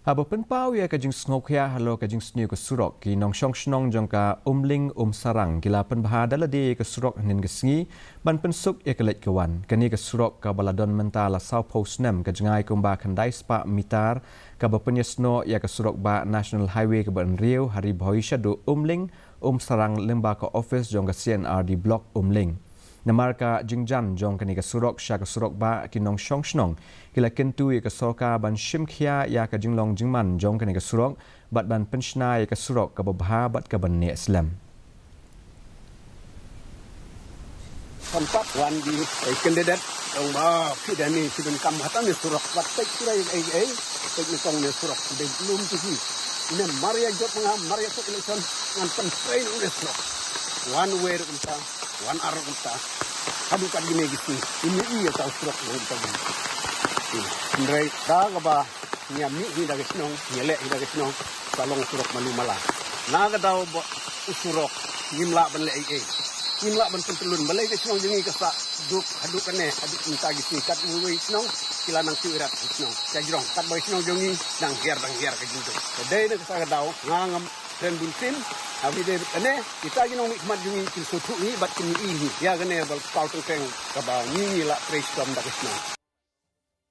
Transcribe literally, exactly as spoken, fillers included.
Haba pynpaw ïa ka jingsngewkhia halor ka jingsniew ka surok, ki nongshong shnong jong ka Umling Umsarang ki la pynbha da lade ïa ka surok hynnin ka sngi ban pynsuk ïa ka leit ka wan. Kane ka surok kaba la don mynta la sawphew snem ka jngai kumba khyndai spah mitar, kaba pynïasnoh ïa ka surok bah National Highway kaba hynriew ha Ri Bhoi shaduh Umling Umsarang lyngba ka office jong ka C and R D Block Umling. Namar ka jingjan jong kane ka surok sha ka surok bah, ki nongshong shnong ki la kyntu ïa ka sorkar ban shim khia ïa ka jinglong jingman jong kane ka surok bad ban pynshna ïa ka surok kaba bha bad kaba neh slem. Kan pat wan di, eh, candidate, dong ba phi da ni phi donkam hata ne surok, wat peit phi da ei ei, peit ne kong ne surok, phi da lum tu phi. Ne mar ïa jop nga, mar ïa tu election, ngan pyntrei ne surok. Wan wer kumta, wan ar kumta. Haduh kat gine gisi, ini i ïa tau surok kumta. Hynrei da kaba ngi ïa mih hi da ka shnong, ngi ïa leh hi da ka shnong, sa long surok malu mala. Na ka daw ba u surok, ngim lah ban leh ei ei. Ngim lah ban pyntylun, balei ka shnong jong ngi ka sah duk, haduh kane, haduh mynta ki sngi kat uwei uwei shnong, ki la nang shu irat ki shnong. Ka jrong, katba ka shnong jong ngi, nang hiar, nang hiar ka jingduk. Ka dei na kata ka daw, nga ngam kren bun sien, ha ba dei kane, kita ki nongmihkhmat jong ngi, kin sngewthuh ngi, bad kin ïohi ngi. Ïa kane ba paw teng teng, kaba ngi ngi lah trei shitom da ka shnong.